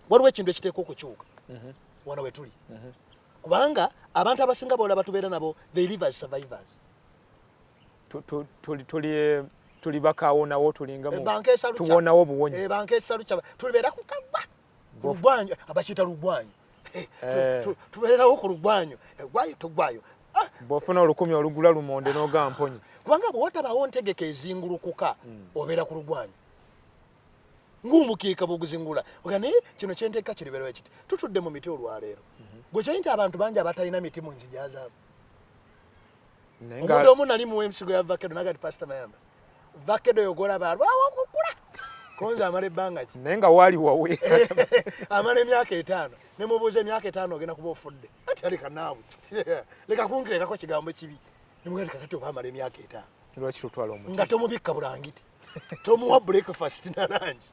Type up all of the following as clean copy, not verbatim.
Waliwo ekintu ekiteekwa okukyuka wano we tuli, kubanga abantu abasinga bolaba tubeera nabo, they live as survivors. Tuli bakawonawo, tulinga Banka esaluca. Tuwonawo buwonyi. Banka esaluca, tulibeera ku kagwa, ku lugwanyu, abakiyita lugwanyu. Tubeererawo ku lugwanyu, egwayo togwayo. Ah, Bw'ofuna 1000 olugula lumonde n'oga mponyi. Kubanga bwe watabawo ntegeka ezingulukuka, obeera ku lugwanyu ng'omukeeka bwoguzingula oga. Naye kino kyenteeka kiribeerawo kiti, tutudde mu miti olwaleero. Gwe kyoyi nti abantu bangi abatalina miti mu nzija zaabwe. Naye Omuntu omu nali muwa ensigo ya vakedo, naga ti, "Pasita Mayamba, vakedo yogolaba alwawo okukula, konze amala ebbanga ki?" Naye nga waali wawe. Amala emyaka 5. Nemubuuza, "Emyaka 5 ogenda kuba ofudde?" Ati, "Aleka naawe, leka kunkirekako kigambo kibi." Nemugaa ti, "Kakati oba amala emyaka 5, Lwaki tutwala omuti? nga tomubikka bulangiti, tomuwa breakfast na lunch?"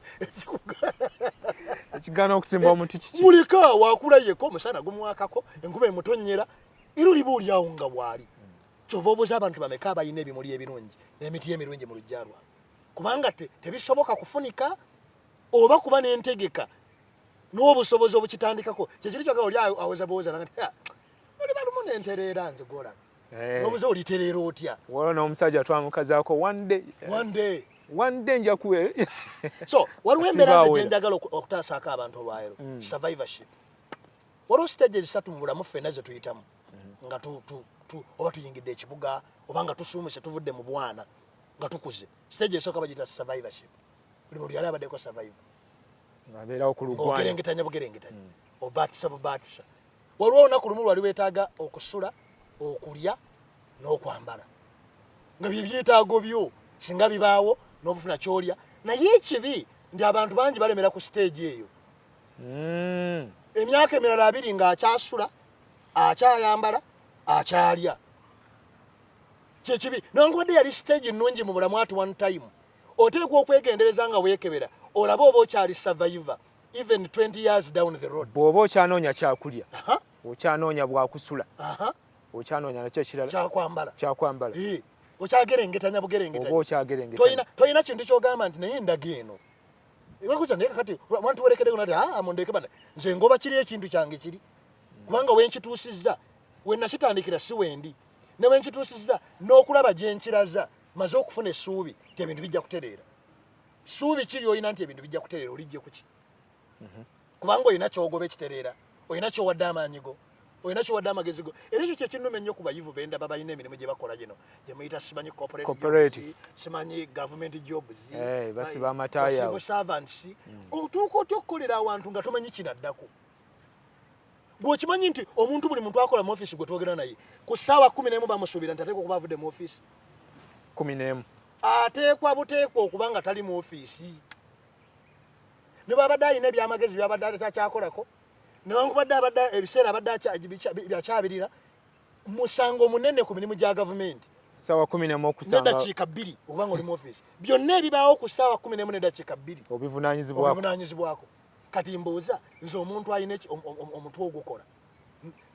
Ekigaana okusimba omuti kiki? Muleka wakula yeko, omusana gumwakako, enkuba emutonyera, era oliba oliawo nga bwali. Kyova obuuza abantu bameka abalina ebimuli ebirungi n'emiti emirungi mu luggya lwabwe, kubanga tebisoboka kufunika oba kuba n'entegeka n'obusobozi obukitandikako. Kyekiri kyoga oli awoza buwoza nanga nti, "Ah, oli balumu nentereera nze gwolaba." Nobuza, olitereera otya? Waliwo n'omusajja twamukazaako one day. One day. One day nja kuwe. So waliwo embeera nze Sibaawera. gyenjagala okutaasaako abantu olwaleero, survivorship. Waliwo stage ezisatu mu bulamu ffenna ze tuyitamu nga oba tuyingidde ekibuga oba nga tusuumuse, tuvudde mu bwana nga tukuze. Stage esooka bagiyita survivorship. Buli muntu yali abaddeko survivor. Abeerawo ku lugwanyu. Ng'ogerengetanya bugerengetanya, obaatisa bubaatisa. Waliwo olunaku lumu lwali weetaaga okusula, okulya n'okwambala, nga bye byetaago byo. Singa bibaawo n'obufuna kyolya. Naye ekibi nti abantu bangi balemera ku stage eyo. Emyaka emirala 20 ng'akyasula, akyayambala, akyalya. Kyekibi. Newankubadde yali stage nnungi mu bulamu at one time, oteekwa okwegendereza nga weekebera olabe oba okyali survivor even 20 years down the road. Bw'oba okyanoonya kyakulya, okyanoonya bwakusula, okyanoonya nakyo ekirala. Kyakwambala. Kyakwambala. Eh, okyagerengetanya bugerengetanya. Oba okyagerengetanya. Tolina kintu kyogamba nti naye endaga eno ekakuza. Naye kakati wantuwerekedeko nati, "Ah, mundeke bana, nze ngoba kiri ekintu kyange kiri, kubanga wenkituusizza, wenakitandikira si wendi, ne wenkituusizza n'okulaba gye nkiraza, maze okufuna essuubi nti ebintu bijja kutereera." Ssuubi kiri olina nti ebintu bijja kutereera, olijje kuki? Kubanga olina kyogoba ekitereera, olina kyowadde amaanyi go, olina kyowadde amagezi go. Era ekyo kyekinnuma ennyo ku bayivu bendaba balina emirimu gye bakola gino gye muyita simanyi corporate Corporate. jobs, simanyi government jobs. Eh, basiba amataayi awo. Civil servants. Otuuka otya okukolera awantu nga tomanyi kinaddako? Gweokimanyi nti omuntu, buli muntu akola mu ofiisi gwe twogera naye, ku ssaawa 11 bamusuubira nti ateekwa okuba avudde mu ofiisi. 11. Ateekwa buteekwa okuba nga tali mu ofiisi, ne bwabadde alina ebyamagezi byabadde atakyakolako, newankubadde abadde ebiseera abadde byakyabirira musango munene ku mirimu gya gavumenti. Sawa 11 okusanga Neddakiika 2 okuba nga oli mu ofiisi, byonna ebibaawo ku ssaawa 11 neddakiika 2 Obivunanyizibwako. Obivunanyizibwako. Kati mbuuza nze, omuntu alina omutwe ogukola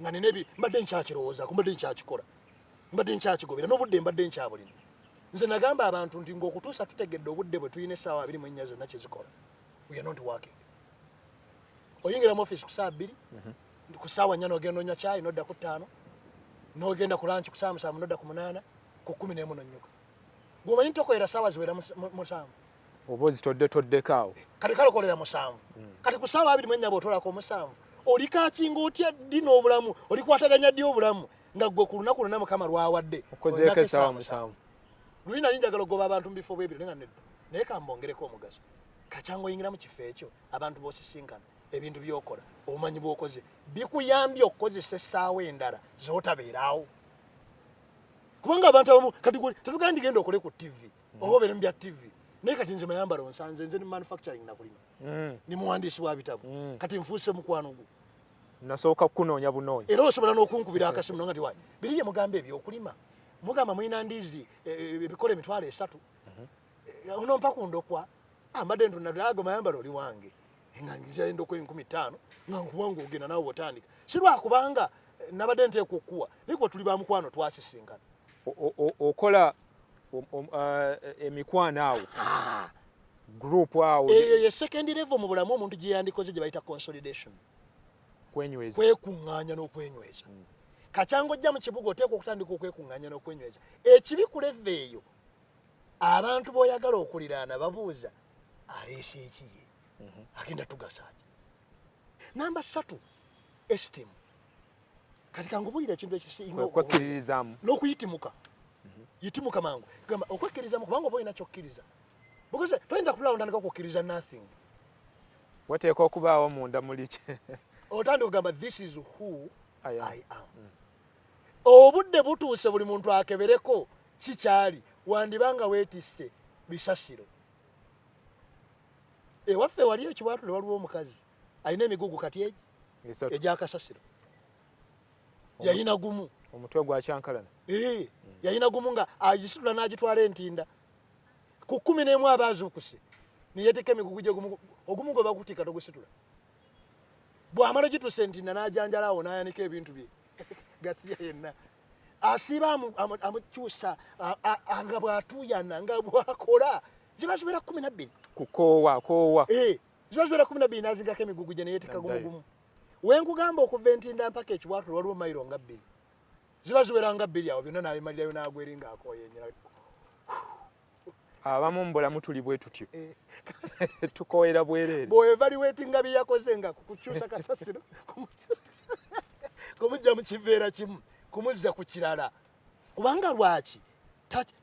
nga nina mbadde nkyakirowoozaako, mbadde nkyakikola, mbadde nkyakigobera, n'obudde mbadde nkyabulina. Nze nagamba abantu nti ng'okutuusa tutegedde obudde bwe tulina essaawa 24 zonna kyezikola, we are not working. Oyingira mu office ku ssaawa 2, ku ssaawa 4 n'ogenda onywa kyayi, n'odda ku 5, n'ogenda ku lunch ku ssaawa 7, n'odda ku 8, ku 11 n'onnyuka. Gweomanyi nti tokolera ssaawa ziwera 7. Oba ozitodde toddeko awo. Kati kale okolera 7. Kati ku ssaawa 24 bw'otolako 7, olikakinga otya ddi n'obulamu? Olikwataganya ddi obulamu nga gwe ku lunaku lwonna Mukama lwawadde okozeeko olinako essaawa essaawa 7? Luli nali njagala okugoba abantu mu bifo bwebiro, naye nga nedda, naye kambongereko omugaso. Kacyanga oyingira mu kifo ekyo, abantu b'osisinkana, ebintu by'okola, obumanyi bw'okoze bikuyambye okukozesa essaawa endala z'otabeeraawo. Kubanga abantu abamu kati tetugamba nti genda okole ku TV oba obeere mu bya TV, naye kati nze Mayambala onsanze nze ni manufacturing nakulima, ni muwandiisi wa bitabo. Kati nfuuse mukwano gwo. Nasooka kukunoonya bunoonya. Era osobola n'okunkubira akasimu nonga nti, "Wayi, biri bye mugamba ebyokulima, mugamba mulina ndizi ebikola 300,000, onompa ku ndokwa?" Ah, mbadde ntunda ago. Mayambala oli wange nga nja endokwa 5000 nga nkuwa, ng'ogenda naawe otandika. Si lwakubanga nabadde nteekwa okukuwa, naye kuba tuli ba mukwano, twasisinkana. Okola emikwano awo. Group awo. Eyo ye second level mu bulamu omuntu gye yandikoze, gye bayita consolidation. Kwenyweza. Kwekuŋŋaanya n'okwenyweza. Kacyanga ojja mu kibuga, oteekwa okutandika okwekuŋŋaanya n'okwenyweza. Ekibi ku level eyo, abantu b'oyagala okuliraana babuuza, aleese ekiye? Agenda tugasaaki? Namba 3, esteem. Kati kangubuulira ekintu ekisinga Okwekkiririzaamu. n'okuyitimuka. Yitimuka mangu. Gamba okwekkirizamu, kubanga oba olina kyokkiriza, because toyinza kutulawo ntandika okukkiriza nothing. Wateeka okubaawo munda muli ki. Otandika okugamba, "This is who I am." I am. Obudde butuuse buli muntu akebereko kikyali. Wandibanga weetisse bisasiro. Ewaffe wali ekiwatule, waliwo omukazi alina emigugu kati egi 3. Egyakasasiro yayina gumu. Omutwe gwakyankalana. Ee, yayina gumu nga agisitula n'agitwala entinda ku 11, aba azuukuse neyeeteka emigugu gye gumu, ogumu gwe bakutika togusitula. Bw'amala gituusa entinda, n'ajanjala awo, n'ayanika ebintu bye gasiya yenna. Asiiba amukyusa nga bw'atuuyana, nga bw'akola. Ziba ziwera 12. Kukoowa koowa. Eh, ziba ziwera 12, n'azingako emigugu gye neyeeteka gumu. Naddayo. Gumu wenkugamba, okuva entinda mpaka ekibwatule waliwo mayiro nga 2, ziba ziwera nga 2 awo, byonna n'abimalirayo, n'agweri ng'akooye ennyala. Abamu mu bulamu tuli bwe tutyo. Eh. Tukooyera bwereere. Bw'evaluatinga bye yakoze, nga kukyusa kasasiro, kumujja mu kiveera kimu kumuzza ku kirala, kubanga lwaki?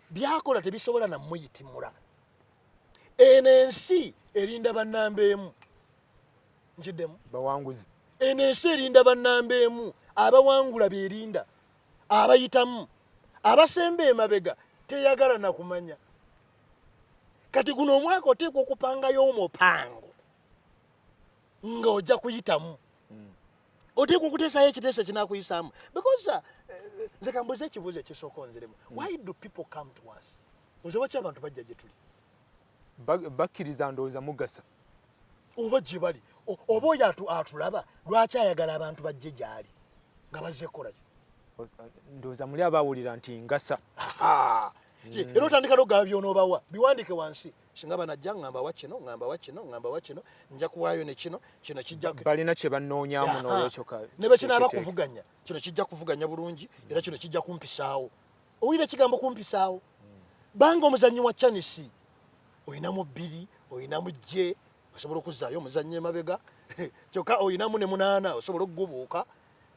Byakola tebisobola namuyitimula. Eno ensi erinda bannamba emu. Nkiddemu. Bawanguzi. Eno ensi erinda bannamba emu, abawangula berinda, abayitamu. Abasemba emabega teyagala nakumanya. Kati guno omwaka oteekwa okupangayo omupango nga ojja kuyitamu. Oteekwa okuteesayo ekiteeso ekinakuyisaamu, because nze kambuze ekibuuzo ekisooka onziremu. Why do people come to us? Nze waki abantu bajja gye tuli? Bakkiriza ndowooza mugasa. Oba gye bali, oba oyo atulaba lwaki ayagala abantu bajje gy'ali nga bazze kukola ki? Ndowooza muli abawulira nti ngasa. Aha. Ye, era otandika n'okugaba by'onoobawa, biwandiike wansi. Singa banajja, ŋŋamba wa kino, ŋŋamba wa kino, ŋŋamba wa kino, nja kuwaayo ne kino, kino kijja Balina kye banoonyaamu. Aha. N'olwekyo ka Ne bwe kinaaba kyeteeke. kuvuganya, kino kijja kuvuganya bulungi, era kino kijja kumpisaawo. Owulira ekigambo kumpisaawo? Banga omuzannyi wa chanisi, olinamu 2, olinamu j, osobola okuzzaayo omuzannyi emabega, kyokka olinamu ne 8, osobola okugubuuka.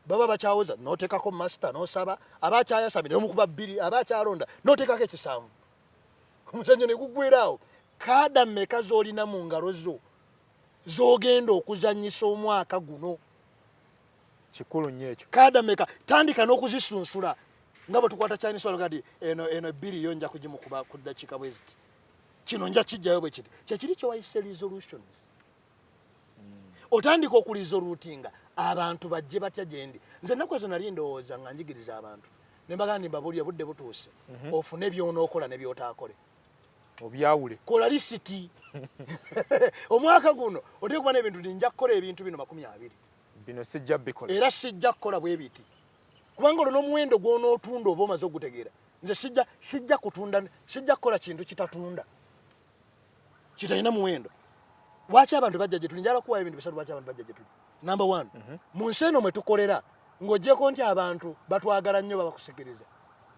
Baba bakyawoza, noteekako master, nosaba aba akyayasabye nomukuba 2, aba akyalonda noteekako ekisanvu, omuzannyo ne gugwera awo. Kaada mmeka z'olina mu ngalo zo z'ogenda okuzannyisa omwaka guno? Kikulu nnyo ekyo. Kaada meka? Tandika n'okuzisunsula nga bwe tukwata Chinese wano. Kati eno, eno 2 yo nja kugimukuba ku ddakiika bwe ziti, kino nja kijjayo bwe kiti. Kyekiri kyewayise resolutions. Otandika okuresolutinga abantu bajje batya gyendi. Nze ennaku ezo nali ndowooza nga njigiriza abantu, ne mbagamba nti mbabuulire, budde butuuse ofune by'onookola ne by'otaakole. Obyawule. Kola lisiti. Omwaka guno oteeka kuba n'ebintu nti nja kukola ebintu bino 20. Bino sijja bikola. Era sijja kukola bwe biti, kubanga olwo n'omuwendo gw'onootunda oba omaze ogutegeera. Nze sijja kutunda, sijja kukola kintu kitatunda, kitalina muwendo. Lwaki abantu bajja gye tuli? Njala kuwayo ebintu bisatu lwaki abantu bajja gye tuli. Number one, mu nsi eno mwe tukolera, ng'ogyeko nti abantu batwagala nnyo, babakusikiriza,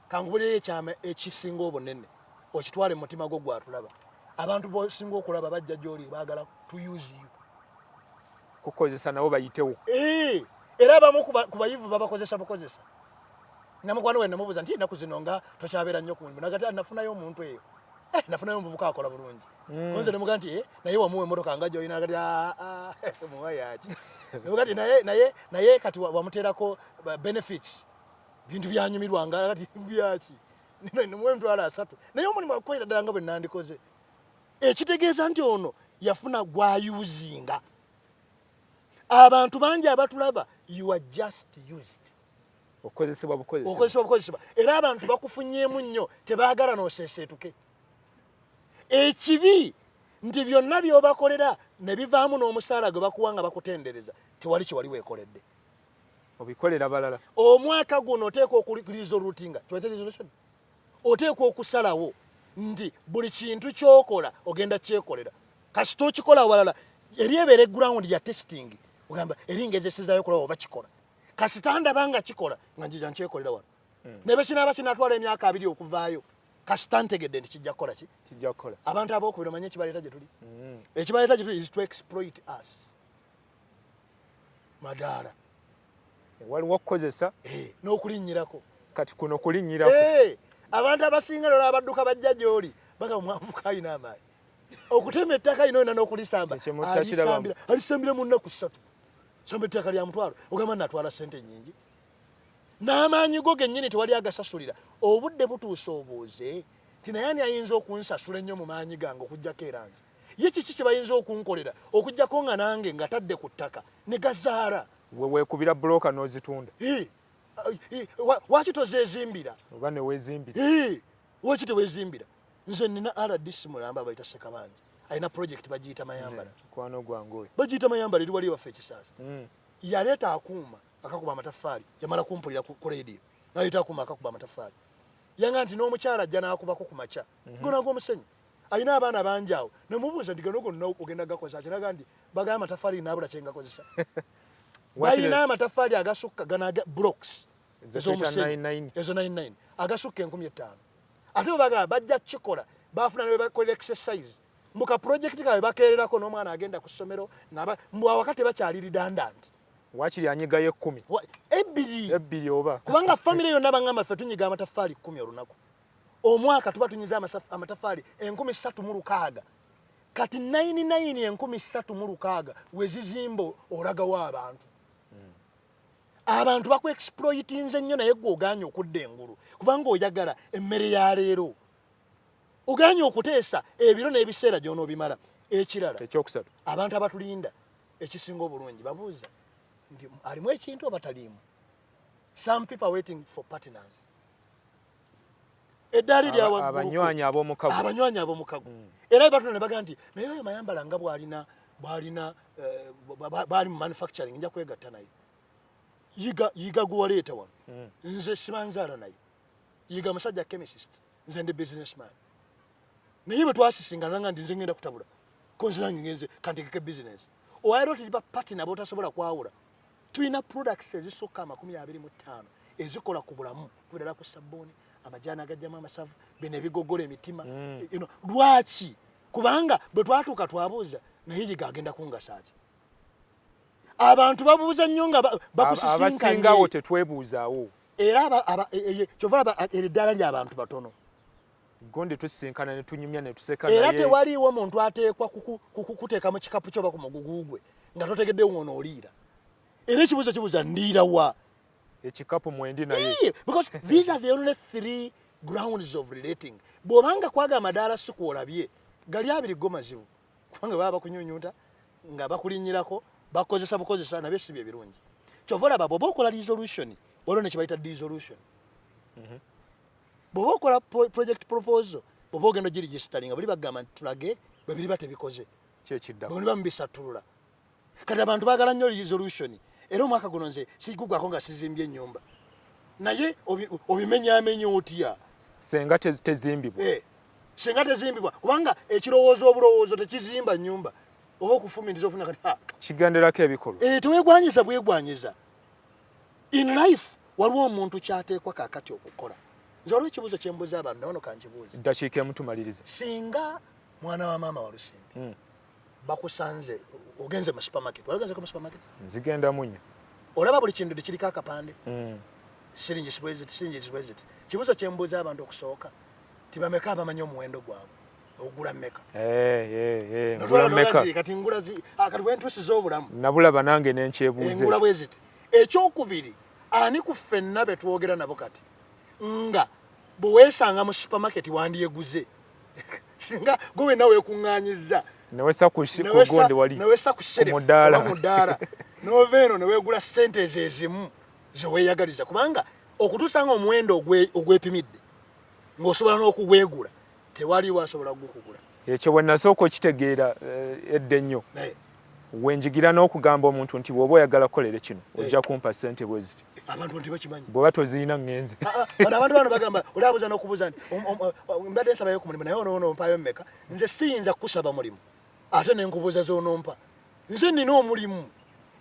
kankubulireyo ekyama ekisinga obunene, okitwale mu mutima gwo gwatulaba. Abantu bosinga okulaba bajja gy'oli baagala to use you. Kukozesa nabo bayitewo. Eh, era abamu ku bayivu babakozesa bukozesa. Namukwano we namubuuza nti ennaku zino nga tokyabeera nnyo ku mulimu, nagati nafunayo omuntu eyo, eh, nafunayo omuvubuka akola bulungi. Nze nemugaa nti, "Eh, naye wamuwa emmotoka nga gyolina?" Nagati, "Ah, ah, muwa yaki?" Nemugaa nti, Naye kati wamuteerako benefits, bintu byanyumirwanga?" Kati byaki? Nemuwa 300,000, naye omulimu agukolera ddala nga bwe nandikoze. Ekitegeeza nti ono yafuna gwayuzinga. Abantu bangi abatulaba, you are just used. Okukozesebwa bukozesebwa. Okozesebwa bukozesebwa. Era abantu bakufunyeemu nnyo, tebaagala n'oseeseetuke. Ekibi nti byonna by'obakolera ne bivaamu n'omusaala gwe bakuwa nga bakutendereza, tewali kyewali weekoledde. Obikolera balala. Omwaka guno oteekwa okuresolutinga, kiwete resolution. Oteekwa okusalawo nti buli kintu kyokola ogenda kyekolera. Kasita okikola awalala, eri ebeera eground ya testing, ogamba eri ngezesezayo okulaba oba kikola. Kasita ndaba nga kikola, nga njija nkyekolera wano. Nebe kinaaba kinatwala emyaka 20 okuvaayo, kasita ntegedde nti kijja kukola ki? Kijja kukola. Abantu abokubiri, omanye ekibaleeta gye tuli? Ekibaleeta gye tuli is to exploit us madaala. Waliwo okukozesa n'okulinnyirako. Kati kuno kulinnyirako. Abantu abasinga lola abadduka bajja gy'oli, bagamba mwavuka alina amaanyi okutema ettaka lino yonna n'okulisamba. Ekyo mutakirabamu. Alisambira mu nnaku 3. Samba ettaka lya mutwalo, ogamba natwala ssente nnyingi. N'amaanyi go gennyini tewali agasasulira. Obudde butuuse obuuze ti, naye ani ayinza okunsasula ennyo mu maanyi gange okugjako era nze? Ye kiki kye bayinza okunkolera okugjako nga nange nga tadde ku ttaka ne gazaala? We weekubira bulooka n'ozitunda. Waki tozeezimbira? Oba ne weezimbira. Waki teweezimbira? Nze nina RDC mulamba bayita Sekabanja, alina project bagiyita Mayambala. Mukwano gwange oyo. Bagiyita Mayambala, eri wali ewaffe ekisaasa. Yaleeta akuuma akakuba amataffaali, yamala kumpulira ku radio, naleeta akuuma akakuba amataffaali. Yanga nti n'omukyala ajja n'akubako ku makya gona g'omusenyu, alina abaana bangi awo. Nemubuuza nti, gano gonna ogenda gakozesa kinaga? Nti bagamba amataffaali naabula kyengakozesa. Balina amataffaali agasukka gano aga blocks Ze tuyita ez'omusenyu. 99. Ezo 99 agasukka 5000. Ate bwe bagamba bajja kukikola, bafuna ne bakolera exercise muka project kaabwe, bakeererako n'omwana agenda ku ssomero naba mbu awaka tebakyali redundant. Wakiri anyigayo 10. 2. 2 oba. Kubanga famire yonna baŋŋamba ffe tunyiga amataffaali 10 olunaku, omwaka tuba tunyize amataffaali 36,000. Kati 99 36,000 wezizimba, olagawo abantu. Abantu bakuexploitinze nnyo, naye gwe oganye okudda engulu kubanga oyagala emmere ya leero, oganye okuteesa ebiro n'ebiseera gy'onoobimala. Ekirala, Ekyokusatu. abantu abatulinda ekisinga obulungi babuuza nti alimu ekintu oba taliimu. Some people are waiting for partners. Eddaali lya waggulu. Abanywanyi ab'omukago. Abanywanyi ab'omukago. Era batuna ne baga nti naye oyo Mayambala nga bwalina bwali mu manufacturing, nja kwegatta naye. Yiga, Yiga gwe waleeta wano, nze sibanzaala naye. Yiga musajja chemist, nze ndi businessman, naye bwe twasisinkana nga nti nze ngenda kutabula konzirange, ngenze kantegeke business. Owayiro tuli ba partner botasobola kwawula. Tulina products ezisukka 25 ezikola ku bulamu, kubirala ku sabbuuni, amajaani agajjamu amasavu, bino ebigogola emitima. Lwaki? Kubanga bwe twatuuka twabuuza, naye Yiga agenda kungasa ki? Abantu babuuza nnyo nga bakusisinkanye. Abasingawo tetwebuuzaawo. Era kyova olaba eryo eddaala ly'abantu batono. Gundi tusisinkana ne tunyumya ne tuseka. Era Naye tewaliiwo muntu ateekwa kukuteeka mu kikapu kyo oba ku mugugu gwe nga totegeddewo ng'ono oliira. Era ekibuuzo kibuuza, ndiira wa? Ekikapu mwendi naye. Because these are the only three grounds of relating. Bw'obanga kwaga amadaala si kwolabye, gali 2 go mazibu, kubanga baba bakunyunyunta nga bakulinnyirako, bakozesa bukozesa, nabyo si bye birungi. Kyova olaba bw'oba okola resolution, waliwo ne kye bayita dissolution. Bw'oba okola project proposal, bw'oba ogenda ogiregisteringa, buli bagamba nti tulage bwe biriba tebikoze. Kyekiddako. Bwe muliba mubisatulula. Kati abantu baagala nnyo resolution. Era omwaka guno nze sigugwako nga sizimbye ennyumba, naye obimenyaamenya otya? Senga tezimbibwa. Senga tezimbibwa, kubanga ekirowoozo obulowoozo tekizimba nnyumba, oba okufumiriza ofuna kati ha. Kigenderako ebikolwa. Tewegwanyiza bwegwanyiza. In life waliwo omuntu kyateekwa kakati okukola. Nze waliwo ekibuuzo kyembuuza abantu, nawano kankibuuze. Ddakiika emu tumalirize. Singa mwana wa maama Walusimbi bakusanze ogenze mu supermarket, wali ogenzeko mu supermarket? Nzigenda munya. Olaba buli kintu tekiriko akapande, siringi bweziti, siringi bweziti. Kibuuzo kyembuuza abantu okusooka, tibameka abamanyi omuwendo gwabwe, ogula mmeka? Ngula mmeka? Kati ngula kati wentusiza obulamu. Nabulaba nange nenkyebuuze. Engula bwe ziti. Ekyokubiri, ani ku ffenna be twogera nabo kati nga bwe weesanga mu supermarket wandyeguze, singa gwe wenna weekuŋŋaanyizza Newesa ku gundi wali newesa ku shelf mudaala. Oba mudaala, nova eno neweegula sente ezo ezimu zeweeyagaliza, kubanga okutuusa nga omuwendo ogwepimidde ng'osobola n'okugwegula, tewaliwo asobola kugukugula. Ekyo bwe nasooka okitegeera edda ennyo, wenjigira n'okugamba omuntu nti bw'oba oyagala kukolere kino, ojja kumpa ssente bwe ziti. Abantu nti bakimanyi. Bw'oba tozirina, ŋŋenze. Ah, ah, bano abantu bano bagamba oli abuuza n'okubuuza nti, "Mbadde nsabayo ku mulimu, naye ono mpaayo mmeka?" Nze siyinza kukusaba mulimu. Ate nenkubuuza zonompa. Nze nina omulimu,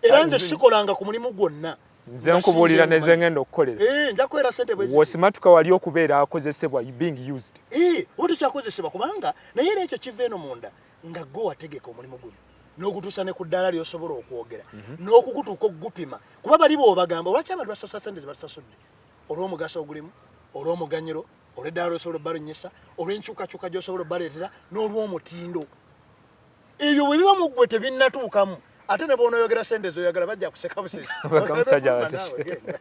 era nze sikolanga ku mulimu gwonna. Nze nkubuulira neze ngenda okukolera. Eh, nja kuwera sente bwe ziti. Wosimatuka wali okubeera akozesebwa, being used. Eh, oba tekyakozesebwa, kubanga naye era ekyo kiva eno munda, nga gwe wategeka omulimu guno n'ogutuusa ne ku ddaala ly'osobola okwogera n'okugutuuka okugupima, kuba bali bw'obagamba lwaki abantu basasula sente ze batusasudde, olw'omugaso ogulimu, olw'omuganyiro, olw'eddaala ly'osobola obbalunyisa, olw'enkyukakyuka gy'osobola obbaleetera, n'olw'omutindo. Ebyo bwe biba mu ggwe tebinnatuukamu, ate ne bw'onooyogera sente z'oyagala, bajja kuseka busesi. Baka musajja. Naawe genda.